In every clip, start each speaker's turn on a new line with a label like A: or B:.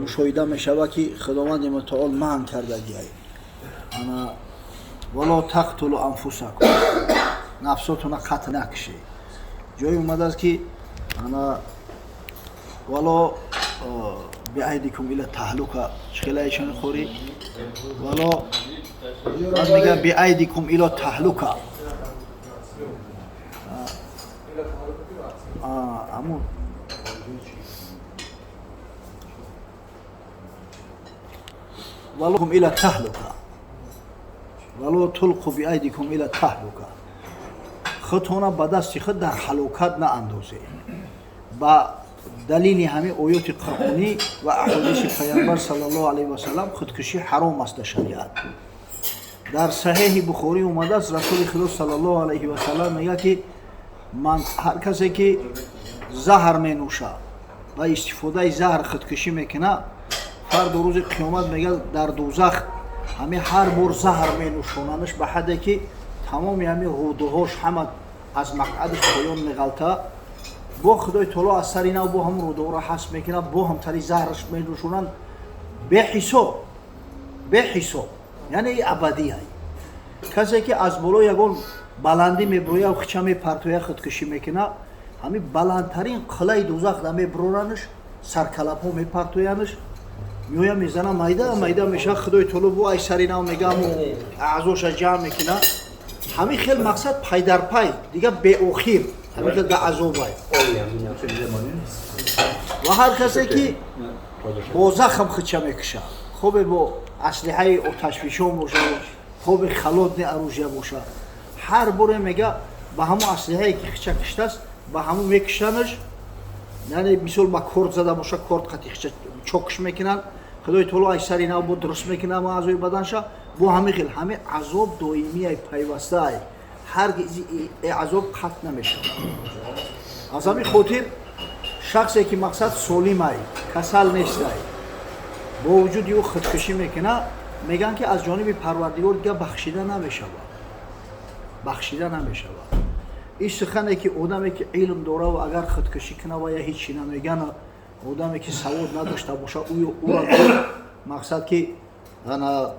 A: Мушоҳида мешавад, ки Худованди мутаол манъ кардагиай. Ана вало тақтулу анфусакум, нафсотона қатл накушед. Ҷое омадааст, ки ана вало биайдикум ила таҳлука, чӣ хелаишон хӯрӣ, вало баъд мега биайдикум ила таҳлука. Ҳамун валокум ила таҳлука, вало тулқу биайдикум ила таҳлука, худтона ба дасти худ дар ҳалокат наандозед. Ба далели ҳамин оёти қуръонӣ ва аҳодиси Паямбар саллаллоҳу алайҳи васалам худкушӣ ҳаром аст дар шариат. Дар Саҳеҳи Бухорӣ омадааст, Расули Худо саллаллоҳу алайҳи васалам мегӯяд, ки ман ҳар касе ки заҳр менӯшад ва истифодаи заҳр худкушӣ мекунад, фардо рӯзи қиёмат, мегӯяд, дар дӯзах ҳамин ҳар бор заҳр менӯшонанаш ба ҳадде ки тамоми ҳамин рӯдуҳош ҳама аз мақъадаш поён меғалта. Бо Худои таоло аз сари нав бо ҳамун рӯдуҳоро ҳасб мекунад, бо ҳамтари заҳраш менӯшонанд беҳисоб, беҳисоб, яъне абадия. Касе ки аз боло ягон баландӣ мебурояд, хича мепартоя, худкушӣ мекунад, ҳамин баландтарин қилаи дӯзах да мебуроранаш, саркалабҳо мепартоянаш, меоя мезана, майда майда мешавад. Худои таоло бо ай сари нав мегааму аъзоша ҷамъ мекунад. Ҳамин хел мақсад пайдарпай, дига беохир ҳамин хел да азобай. Ва ҳар касе ки бо захм хича мекушад, хобе бо аслиҳаи оташфишон бошад, хобе холодное оружие бошад, ҳар боре, мега, ба ҳамон аслиҳае ки хича киштааст, ба ҳамон мекушанаш. Яъне мисол ба корд зада боша, корд қати хича чокш мекунанд, Худои таоло ай сари нав бо дуруст мекунад аъзои баданша. Бо ҳамин хел ҳамин азоб доимиай, пайвастаай, ҳаргиз азоб қатъ намешавад. Аз ҳамин хотир шахсе ки мақсад солимай, касал нестай, бо вуҷуди ӯ худкушӣ мекунад, мегӯянд, ки аз ҷониби Парвардигор дига бахшида намешавад, бахшида намешавад. Ин сухане ки одаме ки илм дораву агар худкушӣ кунад, ва я ҳечи намеган, одаме ки савод надошта боша, ӯра мақсад ки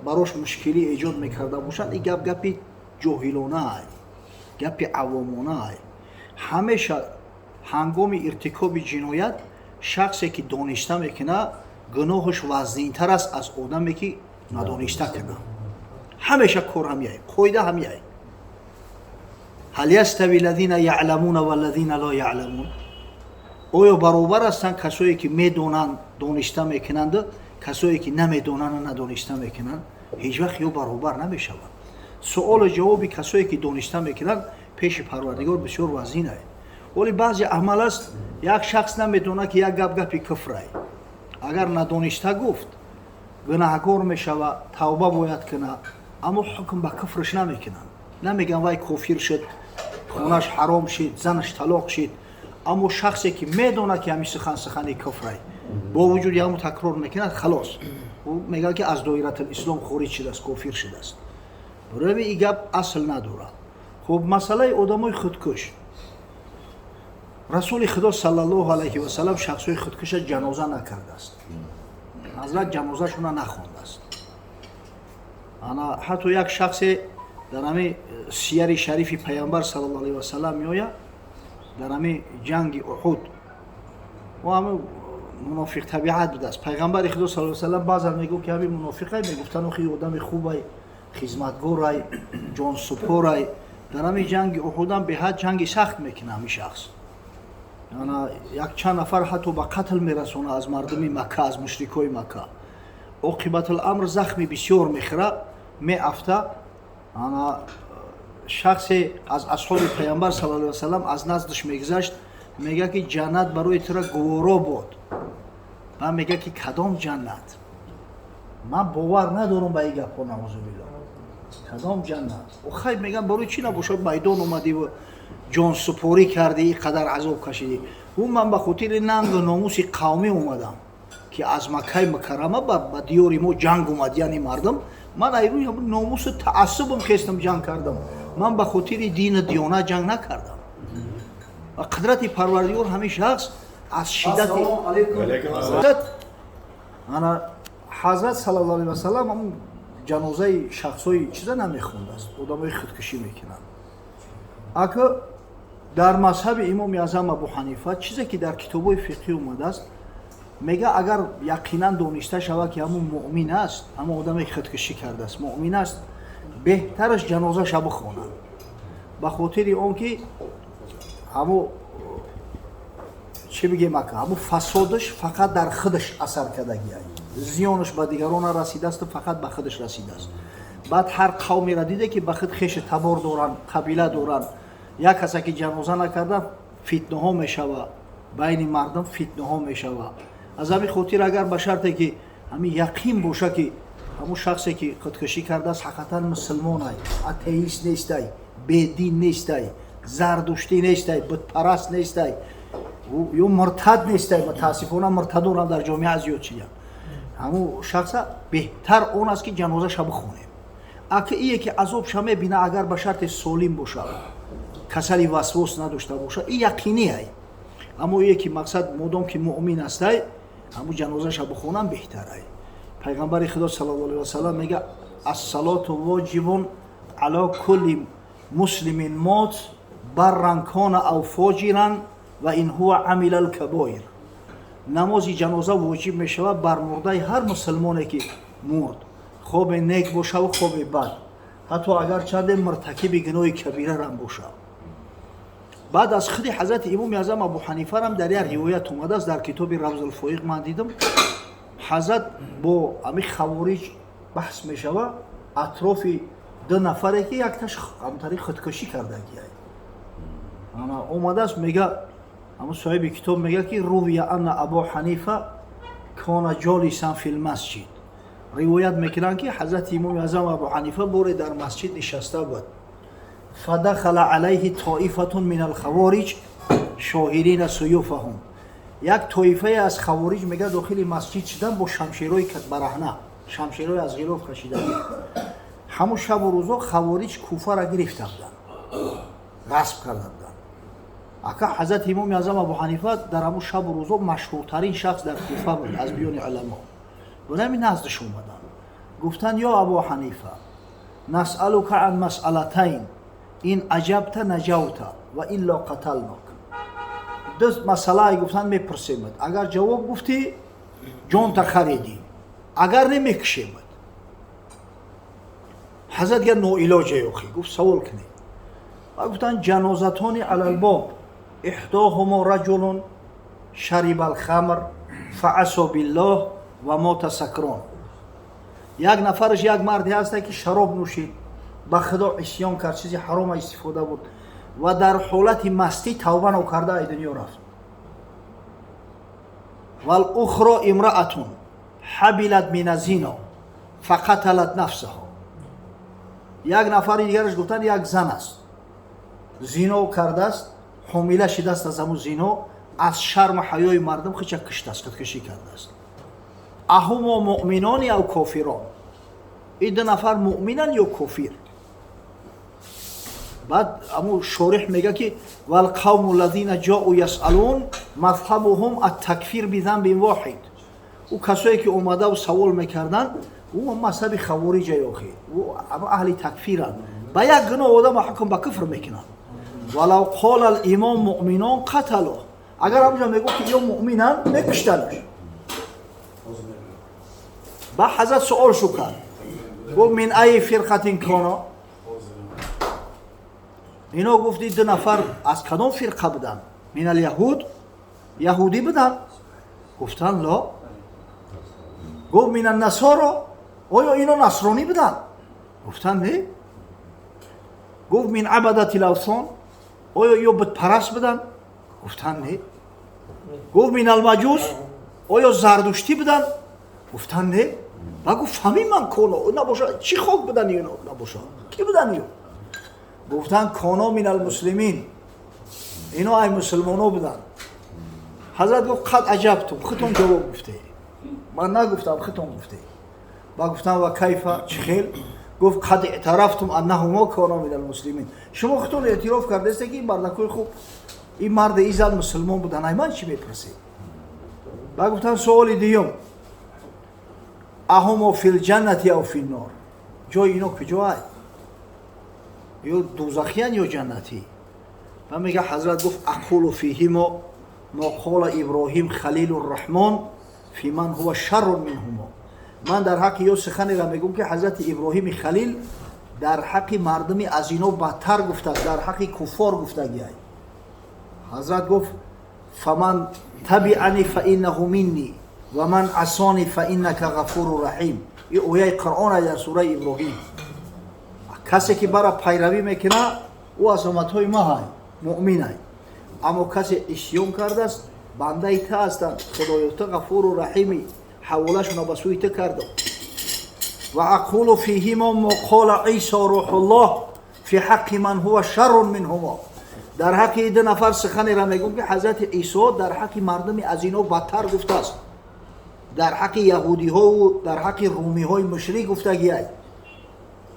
A: барош мушкилӣ эҷод мекарда бошад, ин гап гапи ҷоҳилонаай, гапи авомонаай. Ҳамеша ҳангоми иртикоби ҷиноят шахсе ки дониста мекунад, гуноҳаш вазнинтар аст аз одаме ки надониста кунад. Ҳамеша кор ҳамияй, қоида ҳамияй. هل يستوي الذين يعلمون والذين لا يعلمون؟ Оё баробар ҳастанд касое ки медонанд, дониста мекунанд, касое ки намедонанд, надониста мекунанд? Ҳеҷ вақт ё баробар намешаванд. Суолу ҷавоби касое ки дониста мекунанд, пеши Парвардигор бисёр вазинае. Вале баъзе амал аст, як шахс намедонад, ки як гап гапи куфрай, агар надониста гуфт, гунаҳкор мешавад, тавба бояд кунад, аммо ҳукм ба куфрш намекунанд, намегӯянд вай кофир шуд, хонаш ҳаром шид, занаш талоқ шид. Аммо шахсе ки медонад, ки ҳамин сухан сухани куфрай, бо вуҷуди ҳамн такрор мекунад, халос, ӯ мегӯяд, ки аз доиратулислом хориҷ шудааст, кофир шудааст. Барои ин гап асл надорад. Хуб, масъалаи одамои худкуш. Расули Худо саллаллоҳу алайҳи васалам шахсҳои худкуша ҷаноза накардааст, ҳазрат ҷанозашона нахондааст. Ана ҳатто як шахсе дар ҳамин сияри шарифи Паямбар саллаллоҳу алайҳи васалам меояд, дар ҳамин ҷанги Уҳуд ӯ ҳамин мунофиқ табиат будааст. Пайғамбари Худо саллаллоҳу алайҳи васалам баъзан мегуфт, ки ҳамин мунофиқай, мегуфтанд, охи одами хубай, хизматгорай, ҷонсупорай. Дар ҳамин ҷанги Уҳудам беҳад ҷанги сахт мекунад ҳамин шахс. Ана якчанд нафар ҳатто ба қатл мерасона аз мардуми Макка, аз мушрикои Макка. Оқибатуламр захми бисёр мехӯра, меафта. Ана шахсе аз асҳоби Паямбар саллаллоҳу алайҳи васалам аз наздаш мегузашт, мегӯяд, ки ҷаннат барои тура гуворо бод. Ман мегӯяд, ки кадом ҷаннат? Ман бовар надорам ба ин гапҳо, наузубилло, кадом ҷаннат? Хай, мегӯям, барои чӣ набошад? Майдон омадиву ҷонсупорӣ кардӣ, ин қадар азоб кашидӣ. Ӯ ман ба хотири нангу номуси қавмӣ омадам, ки аз Маккаи Мукаррама ба диёри мо ҷанг омад, яъне мардум. Ман ай рӯи номусу таассубам хестам, ҷанг кардам. Ман ба хотири дину диёнат ҷанг накардам. Ва қудрати Парвардигор, ҳамин шахс аз шиддати Ана ҳазрат саллаллоҳу алайҳи васаллам ҳамун ҷанозаи шахсҳои чиза намехондааст, одамои худкушӣ мекунанд. Ака, дар мазҳаби имоми аъзам Абу Ҳанифа, чизе ки дар китобҳои фиқҳӣ омадааст, мега, агар яқинан дониста шавад, ки ҳамун муъмин аст, ҳамон одаме ки худкушӣ кардааст муъмин аст, беҳтараш ҷанозаша бихонанд, ба хотири он ки ҳамун, чӣ бигем, ака, ҳамун фасодаш фақат дар худаш асар кардагиай, зиёнаш ба дигарон нарасидаасту фақат ба худаш расидааст. Баъд ҳар қавмеро диде, ки ба худ хеши табор доранд, қабила доранд, як касе ки ҷаноза накарда, фитнаҳо мешава, байни мардум фитнаҳо мешава. Аз ҳамин хотир, агар ба шарте ки ҳамин яқин боша, ки ҳамун шахсе ки худкушӣ кардааст, ҳақиқатан мусулмонай, атеист нестай, бедин нестай, зардуштӣ нестай, бутпараст нестай ё муртад нестай, мутаассифона муртадонам дар ҷомеа зиёд шиданд, ҳамун шахса беҳтар он аст, ки ҷанозаша бихонем. Ака, ие ки азобша мебина, агар ба шарте солим бошад, касали васвос надошта бошад, и яқинӣ ай. Аммо ие ки мақсад, модом ки муъмин астай, ҳамун ҷанозаша бихонам беҳтар ай. Пайғамбари Худо саллаллоҳу алайҳи васаллам мега: الصلاة واجب على كل مسلم مات برا كان أو فاجرا وإن هو عمل الكبائر. Намози ҷаноза воҷиб мешавад бар мурдаи ҳар мусулмоне ки мурд, хобе нек бошаву хобе бад, ҳатто агар чанде муртакиби гуноҳи кабирарам бошад. Баъд аз худи ҳазрати имоми аъзам Абу Ҳанифарам дар як ривоят омадааст, дар китоби Равзулфоиқ ман дидам, ҳазрат бо ҳами хавориҷ баҳс мешава атрофи ду нафаре, ки якташ ҳамтари худкушӣ кардагиай. Ана омадааст, мега, ҳамун соҳиби китоб мега, ки روي أن أبا حنيفة كان جالسا في المسجد. Ривоят мекунанд, ки ҳазрати имоми аъзам Абу Ҳанифа боре дар масҷид нишаста буд. فدخل عليه طائفة من الخوارج شاهرين سيوفهم. Як тоифае аз хавориҷ, мега, дохили масҷид шидан бо шамшерои бараҳна, шамшерои аз ғилоф кашида. Ҳамун шабу рӯзо хавориҷ Куфара гирифта буданд, ғасб карда буданд. Ака, ҳазрати имоми аъзам Абу Ҳанифа дар ҳамун шабу рӯзо машҳуртарин шахс дар Куфа буд аз биёни уламо. Бунами наздаш омаданд, гуфтанд: «Ё Абу Ҳанифа, نسألك عن مسألتين، إن أجبت نجوت وإلا قتلناك». Ду масъалае, гуфтанд, мепурсемад, агар ҷавоб гуфтӣ, ҷонта харидӣ, агар не, мекушемад. Ҳазрат гар ноилоҷе охи, гуфт: «Савол кунед». Ва гуфтанд: جنازتان على الباب، إحداهما رجل شرب الخمر فعصى بالله ومات سكران. Як нафараш як марде ҳаста, ки шароб нӯшид, ба Худо исён кард, чизи ҳарома истифода бурд ва дар ҳолати мастӣ тавба нокарда ай дунё рафт. والأخرى امرأة حبلت من الزنا فقتلت نفسها. Як нафари дигараш, гуфтанд, як зан аст, зино кардааст, ҳомила шидааст, аз ҳамун зино аз шарму ҳаёи мардум худша киштааст, худкушӣ кардааст. أهما مؤمنان أو كافران؟ Ин ду нафар муъминанд ё кофир? Баъд аму шорих мега, ки والقوم الذين جاءوا يسألون مذهبهم التكفير بذنب واحد. Ӯ касое ки омадаву савол мекарданд, ӯ мазҳаби хавориҷа ёхи, аҳли такфиранд, ба як гуноҳ одама ҳукм ба куфр мекунанд. ولو قال الإمام مؤمنان قتلوه. Агар ҳамҷа мегуфт, ки ё муъминанд, мекуштанаш. Ба ҳазрат суол шу кард, гуфт: من أي فرقة كانا؟ Ино, гуфти, ду нафар аз кадом фирқа буданд? من اليهود؟ Яҳудӣ буданд? Гуфтанд: لا. Гуфт: من النصارى؟ Оё ино насронӣ буданд? Гуфтанд: не. Гуфт: من عبدة الأوثان؟ Оё ё бутпараст буданд? Гуфтанд: не. Гуфт: من المجوس؟ Оё зардуштӣ буданд? Гуфтанд: не. Ба гуфт: فممن كانا набоша, чӣ хок буданд ино набоша, кӣ буданд ё? Гуфтанд: كانا من المسلمين. Ино ай мусулмоно буданд. Ҳазрат гуфт: قد أجبتم, худтон ҷавоб гуфте, ман нагуфтам, худтон гуфте. Ба гуфтам: وكيف, чӣ хел? Гуфт: قد اعترفتم أنهما كانا من المسلمين. Шумо худтон эътироф кардаесте, ки ин мардакои хуб, ин марди, ин зан мусулмон буданд. Ай ман чӣ мепурсед? Ба гуфтанд: суоли дуюм. أهما في الجنة أو في النار. ҷои ино куҷоай? Ё дузахиян, ё ҷаннатӣ? Ва мега, ҳазрат гуфт: أقول فيهما ما قال إبراهيم خليل الرحمن في من هو شر منهما. Ман дар ҳаққи ё суханеро мегӯм, ки ҳазрати Иброҳими Халил дар ҳаққи мардуми аз ино бадтар гуфтааст, дар ҳаққи куффор гуфтагиай. Ҳазрат гуфт: فمن تبعني فإنه مني ومن عصاني فإنك غفور رحيم. Ин ояи Қуръон дар сураи Иброҳим. Касе ки бара пайравӣ мекунад, ӯ аз умматҳои ма ҳай, муъминай. Аммо касе исён кардааст, бандаи та ҳастанд, Худоё, ту ғафуру раҳимӣ, ҳаволашона ба сӯи ту кардам. وأقول فيهما ما قال عيسى روح الله في حق من هو شر منهما. Дар ҳаққи ду нафар суханеро мегӯм, ки ҳазрати Исо дар ҳаққи мардуми аз ино бадтар гуфтааст, дар ҳаққи яҳудиҳову дар ҳаққи румиҳои мушрик гуфтагиай.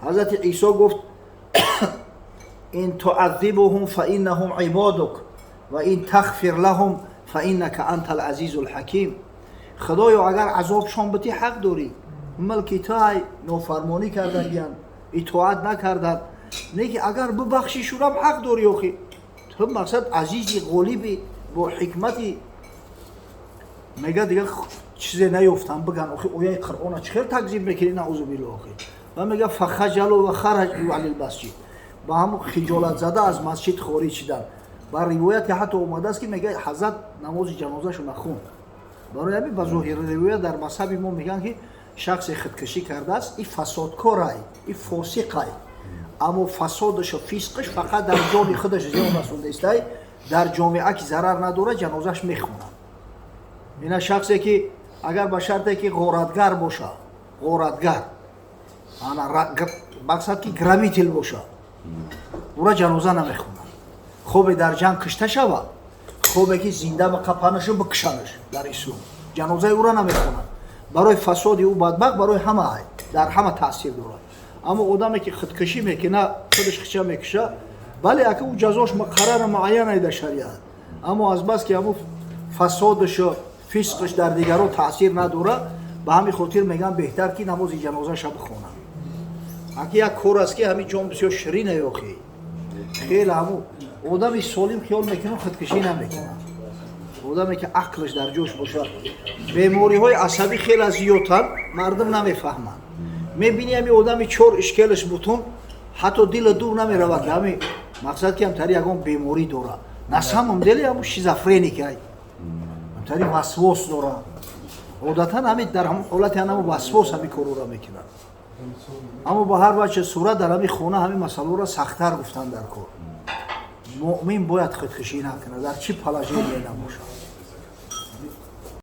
A: Ҳазрати Исо гуфт: إن تعذبهم فإنهم عبادك وإن تغفر لهم فإنك أنت العزيز الحكيم. Худоё, агар азобшон битӣ, ҳақ дорӣ, милки тай, нофармонӣ кардагиян, итоат накарданд. Не ки агар бибахшӣ, шурам ҳақ дорӣ. Охи, ту мақсад азизи, ғолиби, бо ҳикмати. Мега, дигар чизе наёфтам биган. Охи, ояи Қуръона чӣ хел такзиб мекунӣ? Наузу билло. Охи, ва мега: فخجلوا وخرجوا عن المسجد. Ба ҳамун хиҷолатзада аз масҷид хориҷ шидан. Ба ривояте ҳатто омадааст, ки мега, ҳазрат намози ҷанозашу нахонд. Барои ҳамин, ба зоҳири ривоят, дар мазҳаби мо мегӯянд, ки шахсе худкушӣ кардааст, и фасодкорай, и фосиқай, аммо фасодашу фисқаш фақат дар ҷони худаш зиён расондаистай, дар ҷомеа ки зарар надорад, ҷанозаш мехонад. Ина шахсе ки агар ба шарте ки ғоратгар боша, ғоратгар, ана мақсад ки грабитель боша, ура ҷаноза намехонад. Хобе дар ҷанг кушта шавад, хобе ки зинда бақапанашу бикушанаш, дар ислом ҷанозаи ура намехонад. Барои фасоди ӯ бадбахт барои ҳама, дар ҳама таъсир дорад. Аммо одаме ки худкушӣ мекуна, худаш хича мекуша, бале, ака, ӯ ҷазош муқаррара, муайянай дар шариат, аммо азбаски ҳамун фасодашу фисқаш дар дигарон таъсир надорад, ба ҳамин хотир мегӯям, беҳтар ки намози ҷанозаша бихонад. Аки як кор аст, ки ҳамин ҷон бисёр ширина. Охи, хеле ҳамун одами солим хиёл мекунад, худкушӣ намекунад, одаме ки ақлаш дар ҷош бошад. Бемориҳои асабӣ хеле зиёдтанд, мардум намефаҳманд. Мебини, ҳами одами чор ишкелаш бутун, ҳатто дила дур намеравад, ки ҳами мақсад ки ҳамтари ягон беморӣ дорад. На самом деле ҳамун шизофреник ай, ҳамтари васвос дорад. Одатан ҳами дар ҳамун ҳолати ҳамун васвос ҳами корора мекунад. Аммо ба ҳар вачҳи сурат, дар ҳами хона ҳамин масъаларо сахттар гуфтан дар кор. Муъмин бояд худкушӣ накунад, дар чӣ положение набошад.